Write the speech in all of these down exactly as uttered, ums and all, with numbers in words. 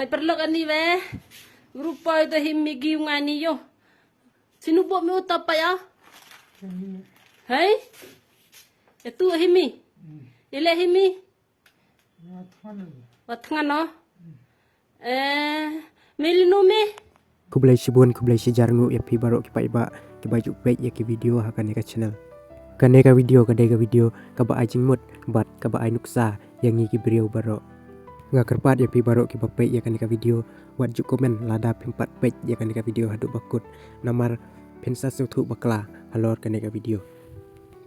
Peit paralok ani we. Rupa ito him Maggi u nga ni yo. Sinu bo mi uta pa ya. Hei. Itu himi. Ile himi. Wat ngan no. Eh, me linu me. Khublei shibun, khublei shijar nguh ïa phi baroh ki paidbah kiba ju peit ïa ki video ha kane ka channel. Kane ka video ka dei ka video kaba ai jingmut bad kaba ai nuksa ïa ngi ki briew baroh. Nga kyrpad ïa phi baroh kiba peit ïa kane ka video, wat ju comment lada phim pat peit ïa kane ka video haduh ba kut, namar phin sa sngewthuh bakla halor kane ka video.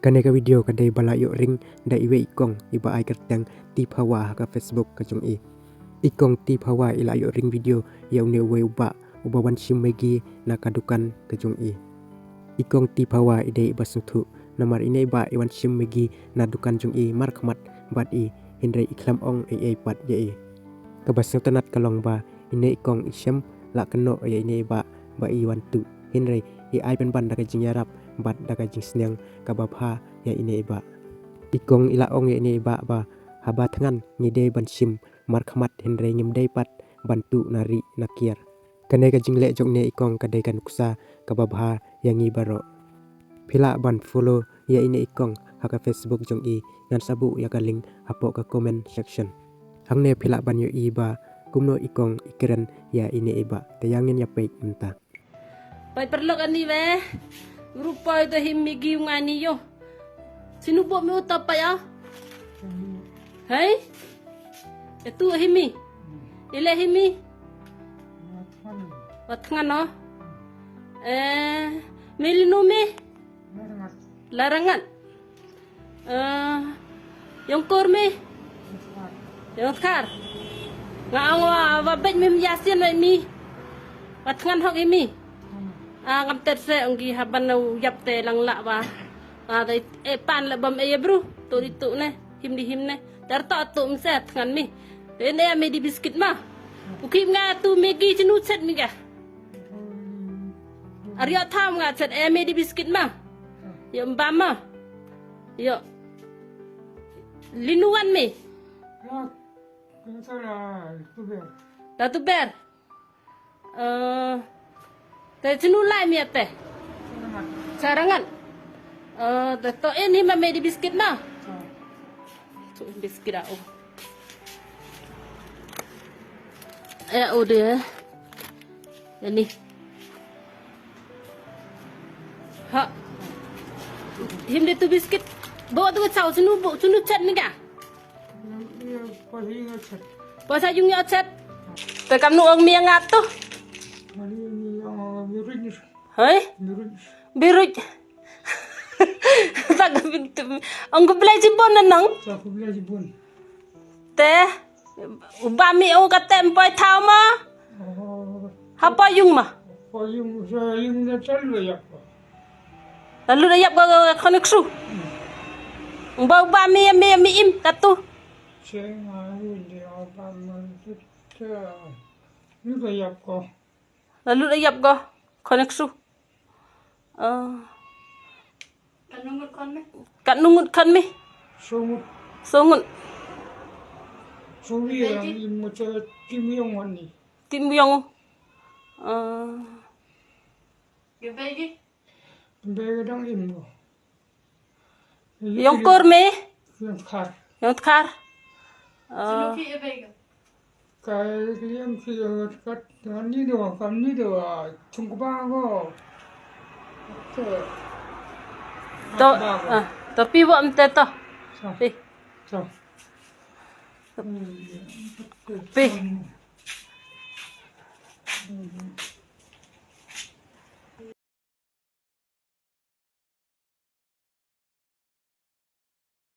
Kane ka video ka dei ba la ïoh ring da iwei i kong iba ai kyrteng Tiphawa ha ka Facebook ka jong i. I kong Tiphawa i la ïoh ring video ïa une uwei u bah uba wan shim Maggi na ka dukan ka jong i. I kong Tiphawa i dei iba sngewthuh, namar ine i bah i wan shim Maggi na dukan jong i markhmat bad i, hynrei i khlem ong ei ei pat ïa i. Kaba sngewtynnat ka long ba ine i kong i shem lah kynnoh ïa ine i bah ba i wan tuh, hynrei i ai pynban da ka jingïarap bad da ka jingsneng kaba bha ïa ine i bah. I kong i la ong ïa ine i bah ba haba thngan ngi dei ban shim markhmat, hynrei ngim dei pat ban tuh na ri na kiar. Kane ka jingleh jong ine i kong ka dei ka nuksa kaba bha ïa ngi baroh. Phi lah ban follow ïa ine i kong ha ka Facebook jong i, ngan sa buh ïa ka link hapoh ka comment section. Hangne phi lah ban ïohi ba kumno i kong i kren ïa ine i bah. Te ïa ngin ïa peit mynta. Peit paralok ani we. Rupa ito him Maggi u nga ni yo. Sinu bo mi uta pa ya. Hei. Itu himi. Ile himi. Wat ngan no. Eh, me linu me. Larangat. Eh, yongkur me. Yongkar. Nga ong wa, wa bej me yasin wa mi. Wat ngan hok imi. Ah, ngam tet se ong ki haban u yap te lang la wa. Ah, dai e pan le bam e bru. Tu di tu ne. Him di him ne. Dar to tu mse thngan mi. Te ne me di biskit ma. U ki nga tu Maggi chinu chet mi ga. Ar ïoh tham nga chet e me di biskit ma. Ïoh mba ma. Ïoh. Linuan me. Da tu ber. Eh, te chinu lai mi ate. Sarangan. Eh, te to ini ma me di biskit ma. Tu biskit au. Eh, udah. Ini. Ha. Him de tu biskit. Bawa tu kacau sunu bu sunu chat ni ka. Pasa yung ya chat. Te kam nu ong mi nga tu. Hoi? Biruj. Tak bintu. Ong ku belai jibon nang. Te. Uba mi ong kata em poi thau ma. Hapa yung ma. Poi yung sa yung na chal lo yak. Lalu da yap ga khon ksu. Uba uba mi mi mi im katu. Sing ayu ni uba mi. Ni da yap ko. Lalu da yap ga khon ksu. Kat nungut khon mi. Sungut. Sungut. Sungi yang imu cha kim yong wani. Kim yong. Bega dang im go. Yong kur me? Yong khar. Yong khar. Ka liam ki kat ngani do kam ni do chung ba go. To, to pi wa mte to. Pi. Pi.